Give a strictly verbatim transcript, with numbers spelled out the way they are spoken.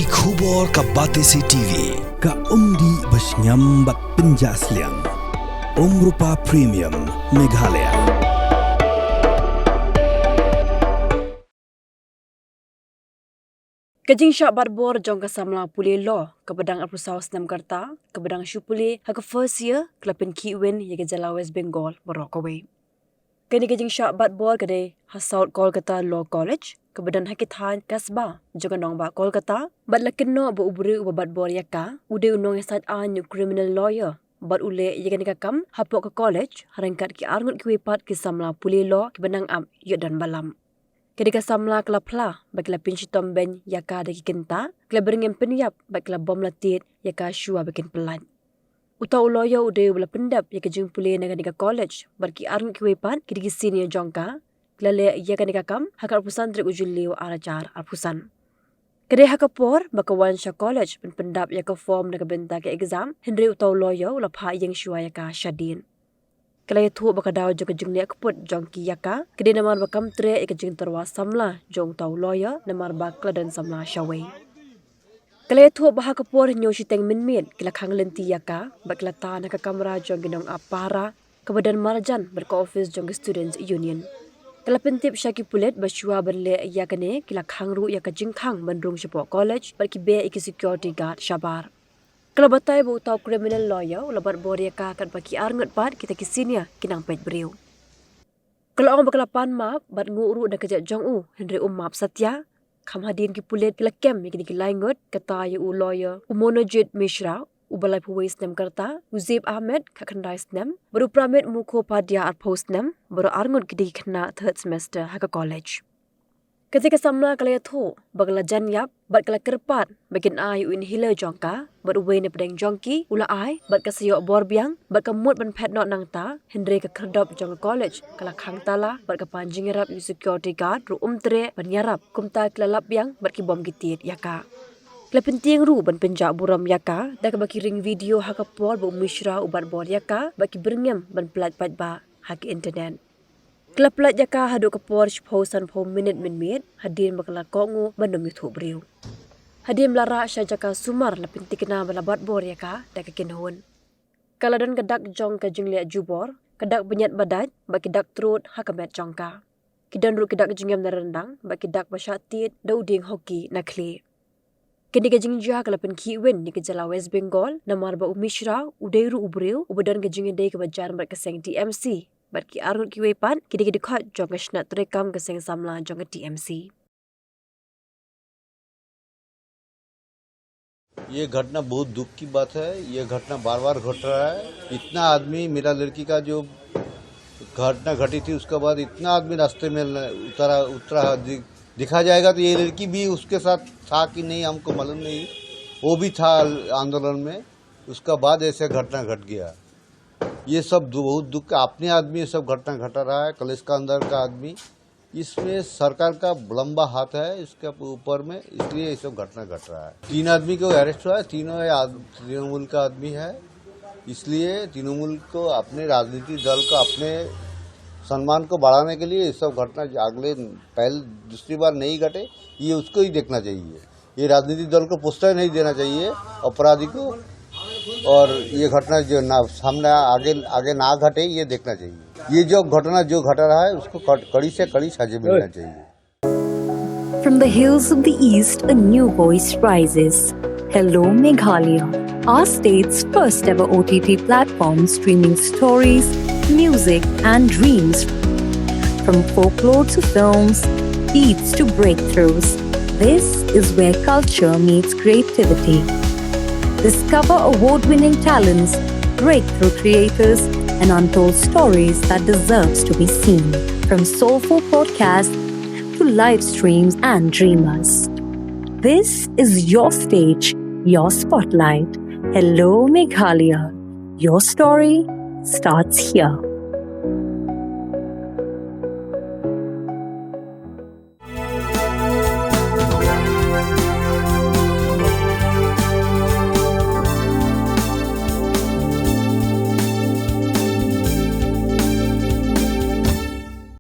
Ki khubor ka Batesi T V, ka umdih ba shngiam bad pynjah sliang. Umrupa Premium, Meghalaya. Ka jingshah bat bor jong ka samla pule law kaba dang arphew saw snem ka rta, kaba dang shu pule ha ka first year, ka la pynkhih win ïa ka jylla West Bengal baroh kawei. Kane ka jingshah bat bor ka dei ha South Kolkata Law College, kaba don ha ki thaiñ kasbah jong ka nongbah Kolkata, bad la kynnoh ba u briew uba bat bor ïa ka u dei u nongïasaid aiñ, u criminal lawyer, bad u leh ïa kane ka kam hapoh ka college ha ryngkat ki arngut kiwei pat ki samla pule law kiba nang ap ïoh don balam. Ka dei ka samla ka la phla ba ki la pynshitom beiñ ïa ka da ki kynta, ki la byrngem pynïap bad ki la bom la tied ïa ka shuwa ba kin pyllait. Uta u lawyer u dei uba la pyndep ïa ka jingpule na kane ka college bad ki arngut kiwei pat ki dei ki senior jong ka, ki la leh ïa kane ka kam ha ka arphew san tarik u Jylliew ar hajar arphew san. Ka dei ha ka por ba ka wan sha college ban pyndap ïa ka form na ka bynta ka exam, hynrei uta u lawyer u la phah ïeng shuwa ïa ka shadien. Ka la ïathuh ba ka daw jong ka jingleh kput jong ki ïa ka ka dei namar ba kam treh ïa ka jingtyrwa samla jong uta u lawyer namar ba ka la don samla shawei. Ka la ïathuh ba ha ka por hynñiew shiteng mynmiet ki la khang lynti ïa ka bad ki la tan ha ka kamra jong ki nongap pahara kaba don marjan bad ka office jong ki Students Union. Ka la pyntip sha ki pulit ba shuwa ban leh ïa kane ki la khang ruh ïa ka jingkhang ban rung shapoh college bad ki beh ïa ki security guard shabar. Ka la batai ba uta u criminal lawyer u la bat bor ïa ka katba ki arngut pat kita ki senior ki nang peit briew. Ka la ong ba ka la pan map bad nguh ruh na ka jait jong u, hynrei um map satia. Kham hadien ki pulit ki la kem ïa kine ki lai ngut, kata ïa u lawyer u Monojit Mishra uba laiphew wei snem ka rta, u Zeb Ahmed khatkhyndai snem, bad u Pramit Mukhopadhyay arphew snem, baroh arngut ki dei ki khynnah third semester ha ka college. Kata ka samla ka la ïathuh ba ka la jan ïap bad ka la kyrpad ba kin ai u inhaler jong ka bad uwei na pdeng jong ki u la ai bad ka sa ïoh bor biang bad ka mut ban phet noh nangta, hynrei ka khyrdop jong ka college ka la khang tala bad ka pan jingïarap ïa u security guard ruh um treh ban ïarap, kumta ki la lap biang bad ki bom ki tied ïa ka. Ki la pyntieng ruh ban pynjah burom ïa ka da kaba ki ring video ha ka por ba u Mishra u bat bor ïa ka bad ki byrngem ban pyllait paidbah ha ki internet. Ki la pyllait ïa ka haduh ka por shiphew sanphew minit mynmiet hadien ba ka la kohnguh ban ym ïathuh briew. Hadien ba la rah sha jaka sumar la pynthikna ba la bat bor ïa ka da ka kynhun. Ka la don ka dak jong ka jingleh jubor, ka dak bniat ba dait bad ki dak trud ha ka met jong ka. Ki don ruh ki dak jingem na ryndang bad ki dak ba shah tied da u dieng hoki na khlieh. Kane ka jingjia ka la pynkhih win ïa ka jylla West Bengal namar ba u Mishra u dei ruh u briew uba don ka jingïadei kaba jan bad ka seng T M C, bad ki arngut kiwei pat ki dei ki dkhot jong ka shnat treikam ka seng samla jong ka T M C. ये घटना बहुत दुख की बात है। ये घटना बार बार घट रहा है। इतना आदमी, मेरा लड़की का जो घटना घटी थी, उसके बाद इतना आदमी रास्ते में ल-, उतरा उतरा दि-, दिखा जाएगा तो ये लड़की भी उसके साथ था कि नहीं, हमको मालूम नहीं। वो भी था आंदोलन में, उसका बाद ऐसे घटना घट गया। ये सब दु-, बहुत दुख का, अपने आदमी ये सब घटना घटा रहा है, कलेश का अंदर का आदमी। इसमें सरकार का लंबा हाथ है इसके ऊपर में, इसलिए ये सब घटना घट रहा है। तीन आदमी को अरेस्ट हुआ है, तीनों ये आद-, तृणमूल का आदमी है, इसलिए तृणमूल को अपने राजनीतिक दल को अपने सम्मान को बढ़ाने के लिए ये सब घटना अगले पहले दूसरी बार नहीं घटे, ये उसको ही देखना चाहिए। ये राजनीतिक दल को प्रश्रय नहीं देना चाहिए अपराधी को, और ये घटना जो ना सामने आगे आगे ना घटे, ये देखना चाहिए। ये जो घटना जो घटा रहा है, उसको कड़-, कड़ी से कड़ी सजा मिलना चाहिए। From the hills of the East, a new voice rises. Hello Meghalaya, our state's first ever O T T platform streaming stories, music, and dreams. From folklore to films, beats to breakthroughs, this is where culture meets creativity. Discover award winning talents, breakthrough creators, and untold stories that deserves to be seen. From soulful podcasts to live streams and dreamers. This is your stage, your spotlight. Hello Meghalaya. Your story starts here.